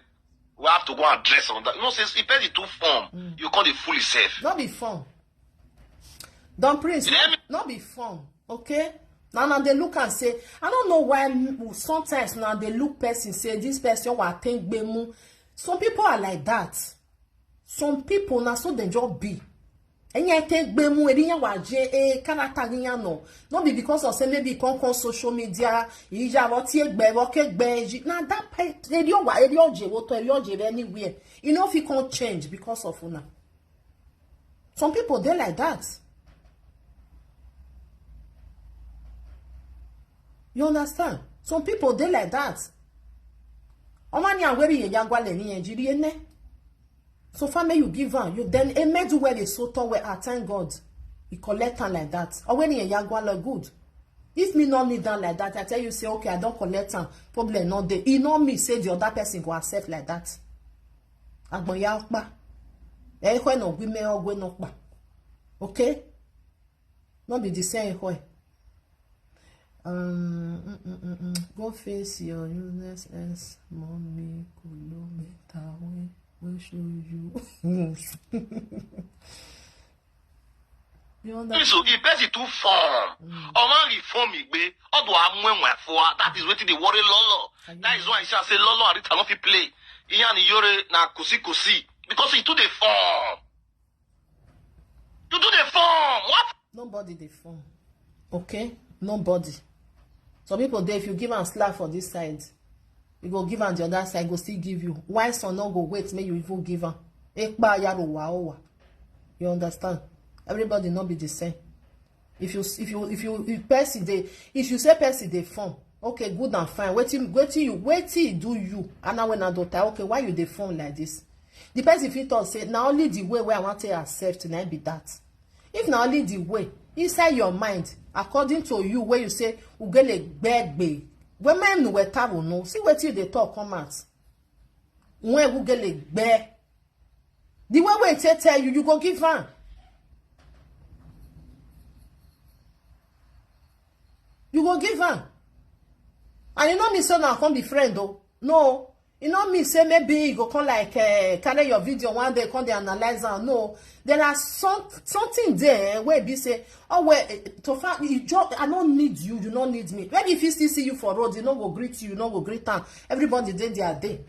we have to go and dress on that. You know, since if person too form, you call it fool itself. Not be fun. Don Prince, You hear me? Not be fun. Okay? Now, now they look and say, I don't know why m- sometimes now they look person say this person will think gbemu. Some people are like that. Some people now so they just be. And I think gbemu, and you are J A, character, you know. Not be because of say maybe you come on social media, you have what you be, what you be. Now that part, they don't want, they don't want, they don't want anywhere. You know, if you can't change because of una. Some people, they like that. You understand? Some people, they like that. Omani aweri ye yagwale ni enjiri ene. So far may you give her. You then a made you where they so tall where I thank God. You collect her like that. Or when ye yagwale good. If me not need down like that, I tell you say okay, I don't collect her. Problem not there. E not me say the other person go accept like that. Agbon ya okpa. Eh, kwe no gwi me ogwe no kpa. Okay? No be the same way. Um, mm, mm, mm, mm. Go face your useless ass, mommy, kilometer away. Will show you. You understand? So if person too form, or man reform igbe, or do I mwen for that is wetin dey worry Lolo. That is why I say Lolo and Rita no fit play. Iyan Iyore na kusi kusi because he too dey form. You do the form. What? Nobody dey form. Okay? Nobody. Some people dey, if you give am slap for this side, you go give am the other side, go still give you. Why some no go wait make you even give am? Ekpa yaro wa owa. You understand? Everybody not be the same. If you if you if you if person dey if you say person dey form, okay, good and fine. Waiting waiting you waiting do you. And now when I don't okay, why you dey form like this? The person fit talk say na only the way where I want to accept na be that. If na only the way inside your mind, according to you, where you say ugele gbegbe, women no we tabo no. See what you dey talk come out. When ugele gbe, the way we take tell you, you go give am. You go give am. And you know me so now come be friend though. No, you know me say maybe you go come like uh, carry your video one day, come dey analyze am. No, there are some something there where be say, oh well, eh, to fact, you just, I don't need you, you don't need me. Maybe if he still see you for road, he no go greet you, you no go greet am. Everybody dey their day.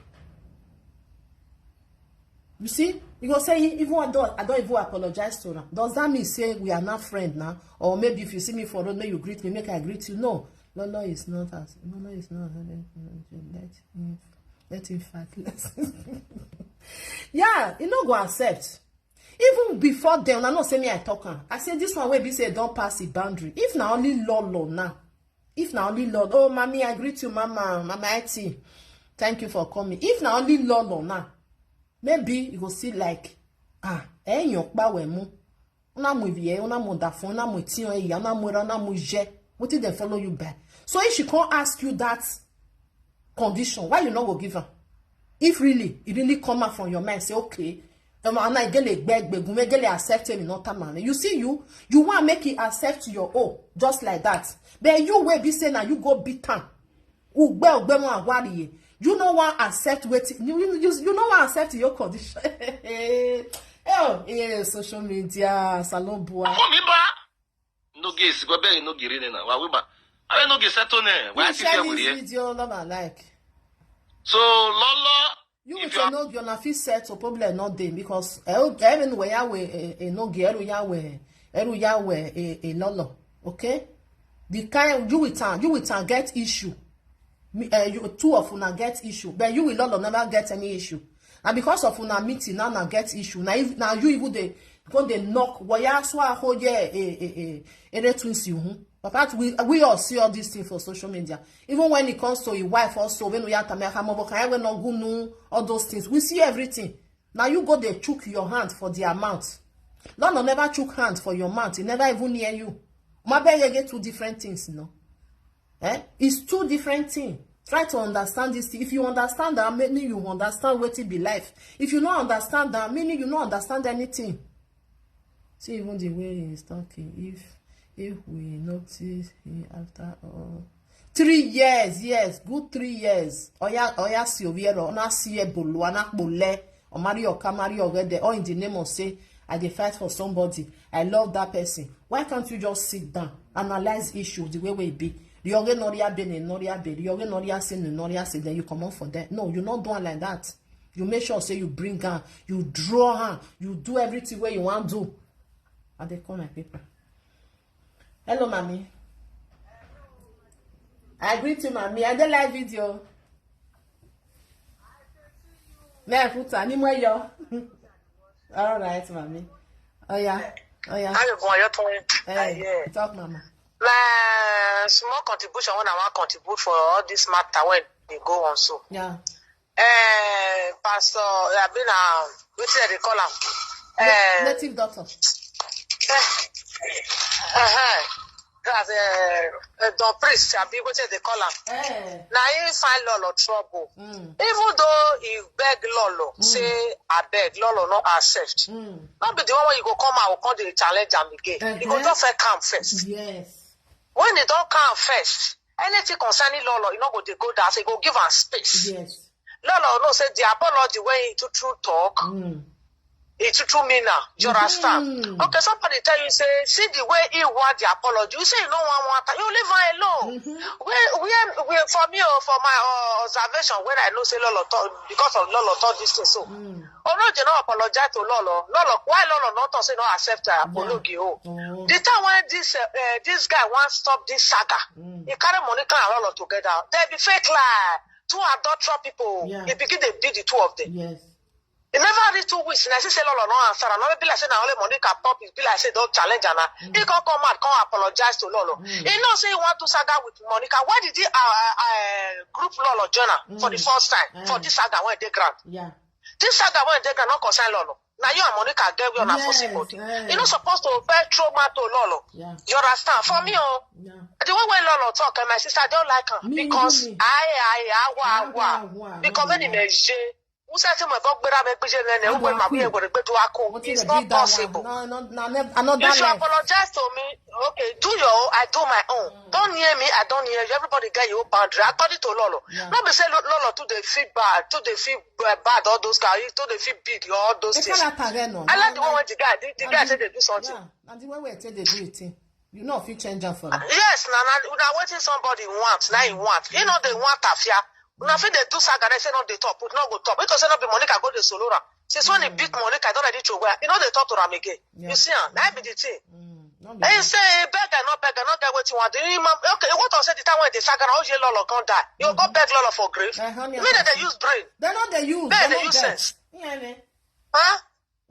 You see, you go say even I don't, I don't even apologize to her. Does that mean say we are not friends now? Or maybe if you see me for road, may you greet me, make I greet you. No, Lolo is not as Lolo is not. Let him, let him fight less. Yeah, he no go accept. Even before then, I no say me I talk am. I say this one wey be say don pass the boundary. If na only Lolo now, if na only Lolo, oh mommy, I greet you, mama, mama Eti, thank you for coming. If na only Lolo now, maybe you go see like ah, eh, yon kpa we mu. Una mu vie, una mu da fun, una mu tiyan iya, una mu ra, una mu je. Wetin dem follow you by? So if she come ask you that condition, why you no go give am? If really, it really come out from your mind, say okay, um, and I get a beg, beg, we get accept him, not a man. You see, you you want make it accept your own just like that. But you will be saying now you go beat am. Ugbe ugbe mo awari ye. You no want accept wetin you you you, you no want accept your condition. Oh, yeah, social media, Salobua. Come here, ba. No gays, go back, no giri na. Wa we ba. I no gays settle ne. Why You I share feel we this here? Video, love and like. So, Lolo, You if with you a are no girl, na fit settle, problem not there because everywhere Yahweh, a no girl, Yahweh, every Yahweh, a lolo. Okay? The kind, you with am, you with am get issue. Me, uh, you, two of una get issue, but you with lolo never get any issue. And because of una meeting, now una get issue. Now, if, now you even dey go dey knock. Waya swa ho ye e e e ere twins you. Hmm? But we we all see all these things for social media. Even when it comes to your wife also, when we are tamia hamobo kan we no gunu, all those things. We see everything. Now you go dey chook your hand for their mouth. Lolo never chook hand for your mouth. He never even near you. Ma beg again two different things, no. Eh? It's two different things. Try to understand this thing. If you understand that, meaning you understand what it be life. If you don't understand that, meaning you don't understand anything. See, even the way he is talking, if if we notice him after all three years, yes, good three years. Oya oya si oviero, ona si ebolo, ana pole, omari oka mari ogede, all in the name of say I dey fight for somebody. I love that person. Why can't you just sit down, analyze issues the way we be? The oge noria be ne noria be, the oge noria se ne noria se, then you come on for that. No, you not doing like that. You make sure say you bring her, you draw her, you do everything where you want do. I dey call my paper. Hello, mommy. I greet you, mommy. I dey live video. May I put anywhere you? All right, mommy. Oh yeah, oh yeah. How you going? You're talking. Hey, talk, mama. My small contribution when I want contribute for all this matter when they go on so. Yeah. Eh, Pastor, I been uh, what they call him? Eh, Native doctor. uh-huh. That's uh, uh, Don Priest, I be what they call him. Eh. Now he find Lolo trouble. Mm. Even though he beg Lolo, say I beg Lolo, not accept. Mm. Not be the one when you go come out, come the challenge am again. You go Uh-huh. just first come first. Yes. When he don't come first, anything concerning Lolo, you know go they go down. So you go give am space. Yes. Lolo no say the apology when he too true talk. Mm. It too mean now. You understand? Mm. Okay, somebody tell you say, see the way he want the apology. You say you no want want you leave her alone. Mhm. Where where where for me or for my uh, observation when I know say Lolo talk because of Lolo talk this thing so. Mm. Oh no, they no apologize to Lolo. Lolo, why Lolo not talk say no accept her apology? Oh. Oh. The time when this uh, uh, this guy wants stop this saga, Mm. he carry Monica and Lolo together. They be fake lie. Two adulterer people. Yeah. He begin to beat the two of them. Yes. He never reach two weeks. And I see say Lolo no answer. And be like say na only Monica pop. It be like say don't challenge her. He come come out, come apologize to Lolo. Mm. He know say he want to saga with Monica. Why did he uh, uh, uh, group Lolo join her for the Mm. first time for Mm. this saga when they grant? Yeah. This saga when they grant not concern Lolo. Now you and Monica get well na Yes, forcing body. eh. You no supposed to first throw man to Lolo. Yeah. You understand? For me, oh, Yeah. the one when Lolo talk, eh, my sister don't like her Me, because me. I, I, I, wa, Agwa, wa. agwa, Because no when be he lie. may say, who said to my bog better make me say, Agwa, who my cool. be able to do a cool. Wetin It's dey not bring that one? possible. No, no, no, nev- another If you life. Apologize to me, okay, do your own, I do my own. Don't near me, I don't near you. Everybody get your own boundary. According to Lolo. Yeah. Not be say Lo- Lolo too they feel bad, too they feel uh, bad, all those guys, too they feel big, all those The things. character again, no. I like the Na- one when the guy, the, the na guy the- say they do something. Yeah, and the way we take they do it, eh, you know, if you change am for them. Yes, na na na wetin somebody want, na he want. You know they want tafia. Una fit dey do saga, they say no dey top, put no go top. Because say no be Monica go the Solora. Since when he beat Monica, don't ready to wear. You know they talk to Ram again. Yeah. You see, am? That be the thing. Mm, no be And he that. Say he beg and not beg and not get what you want. The man, okay, what I said the time when they saga, oh yeah, Lolo come die. You go beg Lolo for grave. Eh, honey, Me that honey. they use brain. They no dey use. They They dey no use get. sense. Yeah, man. Huh?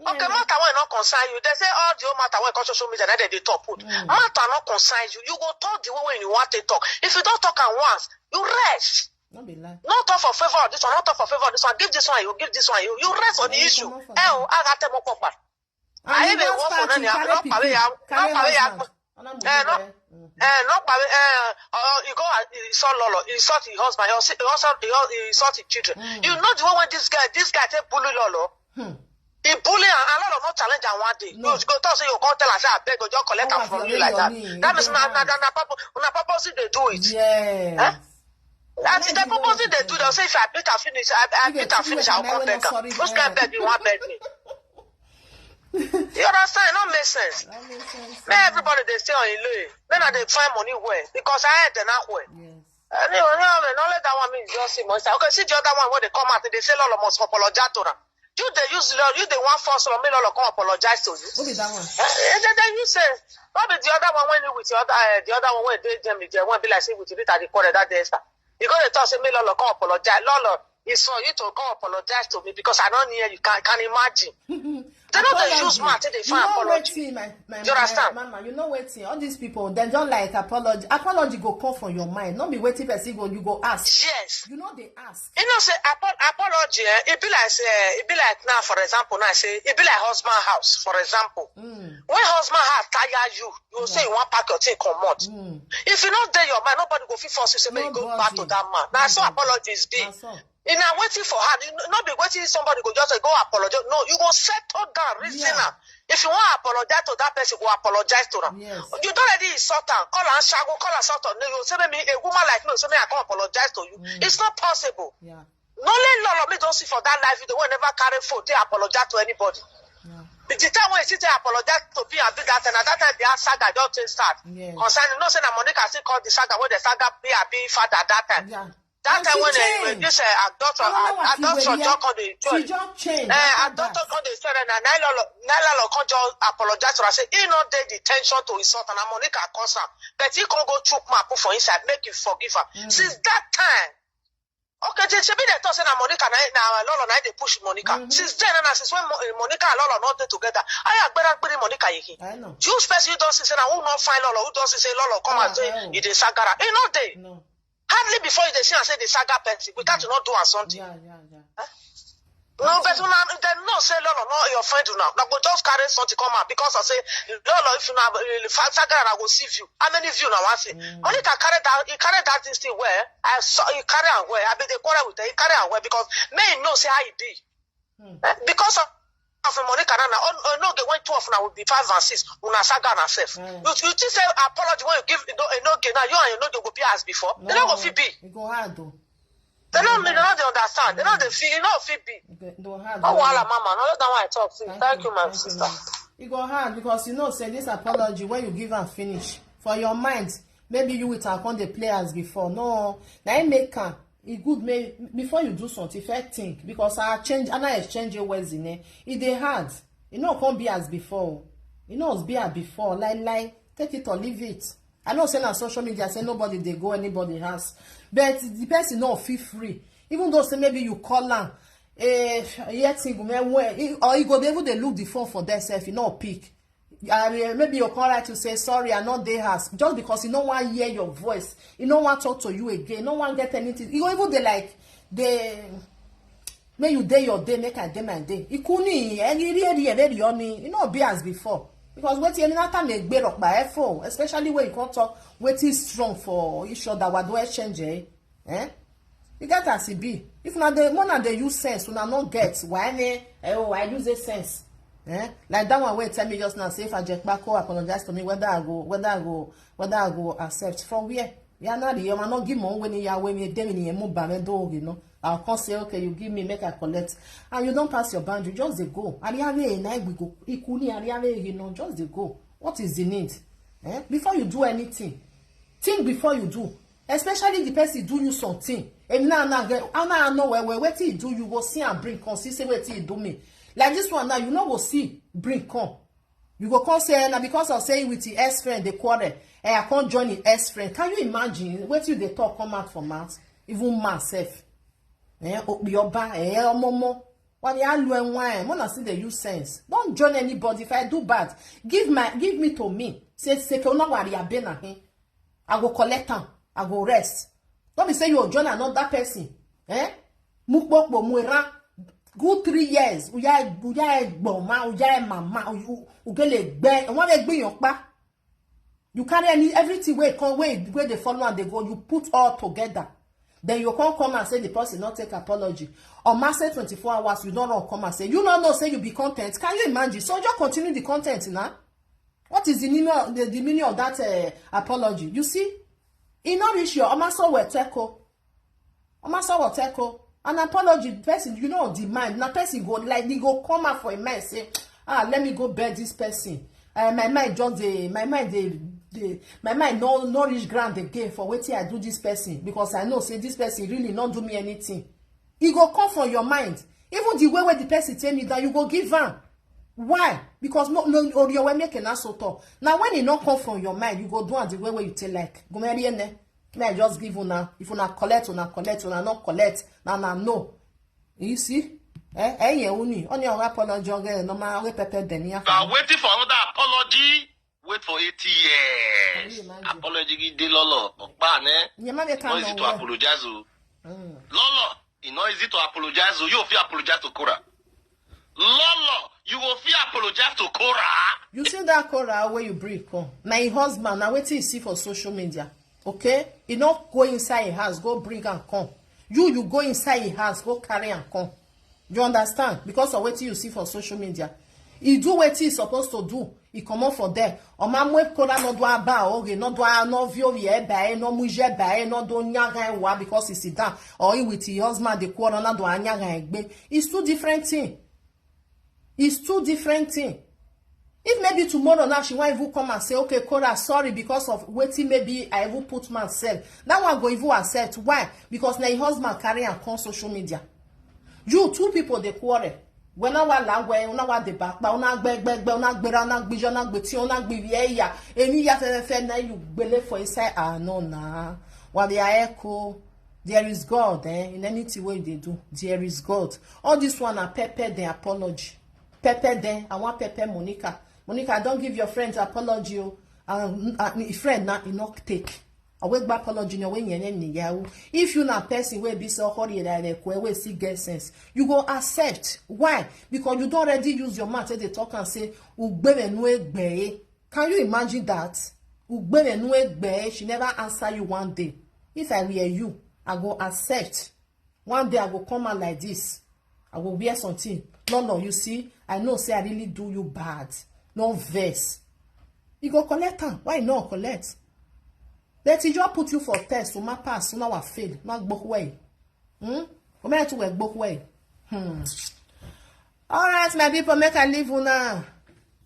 Yeah, Okay, man. Matter when not concern you. They say all the whole matter when come social media, they dey top put. Mm. Matter not concern you. You go talk the way when you want to talk. If you don't talk am once, you rest. No be lie. Not talk for favor of this one, not talk for favor of this one. Give this one, you give this one, you you rest on the Yeah, you issue. comot for Eh, there. oh, I got them up, up. And I you even don work for start to nanny. I carry don't pay pikin, am. carry Don't pay am. husband. Ọlọ́run mo Eh, no. dúpẹ́. Mm. Eh, no pay. Eh, uh, you go uh, insult Lolo, insult his husband, you see- you also you you insult his children. Mm. You know the way when this guy this guy take bully Lolo. Hmm. He bully and, and Lolo not challenge am one day. No. You go talk say you come tell am say I beg you just collect How am I from feel you like your that. knee, That you means dey na na hard. na na purpose na purpose they do it. Yes. Eh? That Like is the you know purpose the they do. thing. They'll say if I beat her finish, I, I If they beat her put you finish, like I'll an come iron beg her. sorry, Which eh. kind beg you want beg me? You understand? It no make sense. That makes sense. Make everybody dey stay on im lane. Make una dey find money well because I head dey knack well. Yes. Anyway, no, no, no, let that one make you just see money. Okay, see the other one wey dey come out, dey say Lolo must apologize to am. You dey use Lolo, you dey wan force Lolo, make Lolo come apologize to you. Who be that one? Eh, eh, then, then you say, no be the other one wey you with the other, eh, the other one wey dey dem, the one be like say with Rita dey quarrel that day, Esther. You go dey talk say make Lolo come apologize. Lolo, it's for you to come apologize to me because I don't hear you. Can, can imagine. They no dey use mouth take dey find apology. You understand? Mama, you know wetin? All these people, dem just like apology. Apology go come from your mind. No be wetin person go, you go ask. Yes. You know they ask. You know say apo-, apology, eh, e be like say, e be like now, for example, now say, e be like husband house, for example. When husband house tire you, you go say you wan pack your thing comot. If you no dey your mind, nobody go fit force you say make you go back to that man. Na so apologies be. Na so. E na wetin for hand. E no be wetin somebody go just say, "Go apologize." No, you go settle down, reason am. If you wan apologize to that person, go apologize to am. Yes. You don already insult am, call am shago, call am sort of name. You say, "Make me, a woman like me, say make I come apologize to you." It's not possible. Yeah. No, let Lolo me don see for that live video wey never carry phone take apologize to anybody. Yeah. The time when you see take apologize to be and be that time, na that time the saga don take start. Yes. Concerning, no say na Monica still call the saga wey the saga be abi father that time. Yeah. That time when, eh, this, eh, abduction, abduction just come dey join. She just change. Eh, abduction come dey join, na, na Lolo, na Lolo come just apologize to her, say he no dey the intention to insult, and na Monica cause am. But he come go chook mouth put for inside, make him forgive her. Since that time, okay, she, she be the talk say na Monica, na, na Lolo, na dey push Monica. Since then, na since when Mo-, eh, Monica and Lolo not dey together, I agbera gbere Monica yiki. I know. You first, you don't see say na who not find Lolo, who don't see say Lolo come and say he dey sagara. He no dey. No. Hardly before you dey see and say the saga person without you not do am something. Yeah, yeah, yeah. No, but una, dem know say Lolo, no, your friend una. Una go just carry something come out because I say, Lolo, if una, eh, fa-, saga, I go see view. How many view una wan see? Only can carry that, he carry that thing still well. I saw he carry am well. I be dey quarrel with her. He carry am well because me know say how he be. Eh, because of, of Monica now, oh, oh, no, when two of una will be five and six, una saga na self. You, you think say apology when you give, no, eh, no, okay, now you and you no go be as before. They no go fit be. It go hard though. They no, they no dey understand. They no dey feel. You no fit be. Okay, no hard. Oh, wahala, mama. No, that one I talk. Thank you, my sister. E go hard because you know say this apology when you give am finish for your mind, maybe you with am come dey play as before. No, na im make am. E good make before you do something, first think because I change and I exchange your words in it. E dey hard. E no come be as before. E no be as before. Like, like, take it or leave it. I know say na social media say nobody dey go anybody house, but the person no feel free. Even though say maybe you call am, eh, yet single man, or you go dey even dey look the phone for there sef, e no pick. And, eh, maybe you call her to say, "Sorry, I no dey house," just because he no wan hear your voice, he no wan talk to you again, no wan get anything. You go even dey like, dey make you dey your day, make I dey my day. Ikuni, any really, really, really, e no be as before. Because wetin any time e gbero pa efo, especially when you come talk wetin strong for each other, we don exchange, eh? Eh? You get as e be. If na the one na dey use sense, una no get. Why me? Eh, oh, I use a sense. Eh? Like that one wey tell me just now, say if I just back go apologize to me, whether I go, whether I go, whether I go accept. From where? Yeah, na the yama no give mo when ya when me dem ni mo ba me do, you know. I'll come say, "Okay, you give me, make I collect." And you don't pass your boundary, just dey go. Ariave na we go. Ikuni ariave, you know, just dey go. What is the need? Eh? Before you do anything, think before you do. Especially the person do you something. And now, now, now, now, well, well, wetin he do, you go see and bring come. See, say wetin he do me. Like this one now, you no go see, bring come. You go come say, "Na because of say with the ex friend dey quarrel, eh, I come join the ex friend." Can you imagine wetin you dey talk come out for mouth? Even man sef. Eh, Obi Oba, eh, Omomo. Why they are low and wine? Mona see the use sense. Don't join anybody. If I do bad, give my, give me to me. Say, say, "Ke una wari abena hin." I go collect am. I go rest. Don't be say you join another person. Eh? Mukpokpo, muera. Good three years. Uya, uya, gboma, uya, mama, you, ugele gbe. And what they gbe your pa? You carry any, everything wey come, wey, wey dey follow and they go, you put all together. Then you come, come and say the person not take apology. On Marseille twenty-four hours, you don't run come and say, you don't know, say you be content. Can you imagine? So just continue the content now. What is the meaning of, the, the meaning of that, uh, apology? You see, e no reach your Omaso Weteko. Omaso Weteko. An apology, person, you know, the mind. Na person go, like, they go come out for a mind, say, Ah, let me go beg this person. Uh, my mind just dey, my mind dey, dey, my mind no, no reach ground again for wetin I do this person, because I know say this person really no do me anything. E go come from your mind. Even the way wey the person take me down, you go give am. Why? Because no, no, Oriowe make an assault. Now, when e no come from your mind, you go do am the way wey you take like. Gumeriene. May I just give una. If una collect, una collect, una no collect, na na no. You see? Eh, eh, yeah, uni. Only our apology again. No matter we pepper then, yeah. You are waiting for another apology. Wait for eighty years. Can you imagine? Apology gidi lolo. Okpa ne. Yeah, man, they No easy can't to know. Apologize o. Mm. Lolo, e no easy to apologize o. You fit apologize to Kora. Lolo, you go fit apologize to Kora. You see that Kora where you bring come? Na him husband, na wetin you see for social media. Okay? You no go inside him house, go bring am come. You, you go inside him house, go carry am come. You understand? Because of wetin you see for social media. He do wetin he supposed to do. He comot for there. Oma mwe Kora no do aba oge, no do a no vio ye ba e, no muje ba e, no do nyaga e wa because he sit down. Or he with his husband, the quarrel, no do a nyaga e gbe. It's two different thing. It's two different thing. If maybe tomorrow now she wan even come and say, "Okay, Kora, sorry because of wetin maybe I even put myself." That one go even accept. Why? Because na him husband carry am come social media. You two people dey quarrel. When I was like, when I was the back, but una gbe gbe gbe, una gbera, una gbijo, una gbeti, una gbiye ya. Any ya fe fe fe na you gbele for inside. Ah, no na. What the echo? There is God, eh? In anything wey you dey do, there is God. All this one na pepper the apology. Pepper them. I want pepper Monica. Monica, don't give your friends apology. Oh. Um, uh, friend na e no take. I wait back apology no when you name Yahoo. If you na person wey be so hurry that they kwe wey see get sense, you go accept. Why? Because you don't already use your mouth. They talk and say, "Ugbere nu egbe." Can you imagine that? "Ugbere nu egbe." She never answer you one day. If I were you, I go accept. One day I go come out like this. I go wear something. No, no, you see, I know say I really do you bad. No vex. You go collect am. Why not collect? Let it just put you for test. So my pass, so now I fail. My book way. Hmm? Come here to work book way. Hmm. All right, my people, make I leave una.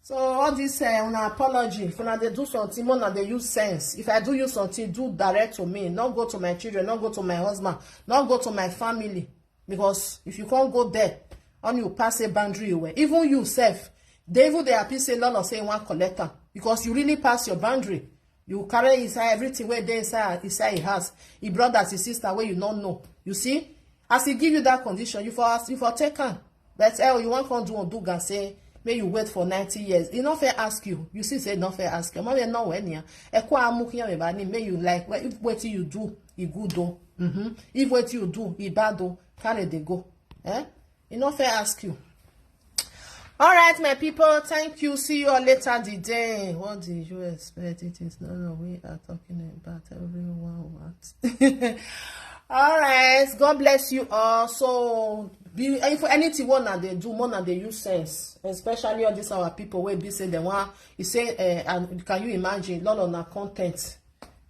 So all this uh, una apology. If una dey do something, more una dey use sense. If I do you something, do direct to me. Not go to my children, not go to my husband, not go to my family. Because if you can't go there, only you pass a boundary away. Even you self, they even they happy say Lolo say one collector because you really pass your boundary. You carry inside everything where they inside inside he has. He brothers, his sister where you don't know. You see, as he give you that condition, you for ask, you for take am. But eh, you want come do on do and say may you wait for ninety years. He not fair ask you. You see, say not fair ask you. Mommy no when ya. Ekwa amukia me bani may you like what if what you do he good though. Mm-hmm. If what you do he bad though, carry they go. Eh? He not fair ask you. All right, my people. Thank you. See you all later the day. What did you expect? It is not the way are talking about everyone wants. All right. God bless you all. So be if anything one that they do, one that they use sense, especially all these our people where be say they want. You say, uh, and can you imagine? Lot of na content.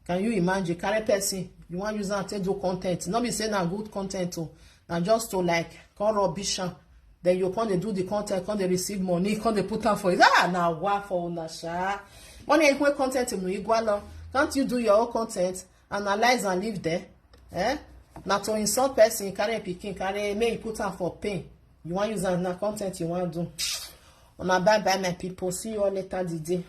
Can you imagine? Carry person, you want use am take do content. Not be say na good content o. Na just to like come rubbish am. Then you come dey do the content, come dey receive money, come dey put am for it. Ah, na wa for una sha. Money equal content mu igwalo. Can't you do your own content, analyze and leave there? Eh? Na to insult person, carry pikin, carry make you put am for pain. You want use am na content you want do. Una bye bye my people. See you all later the day.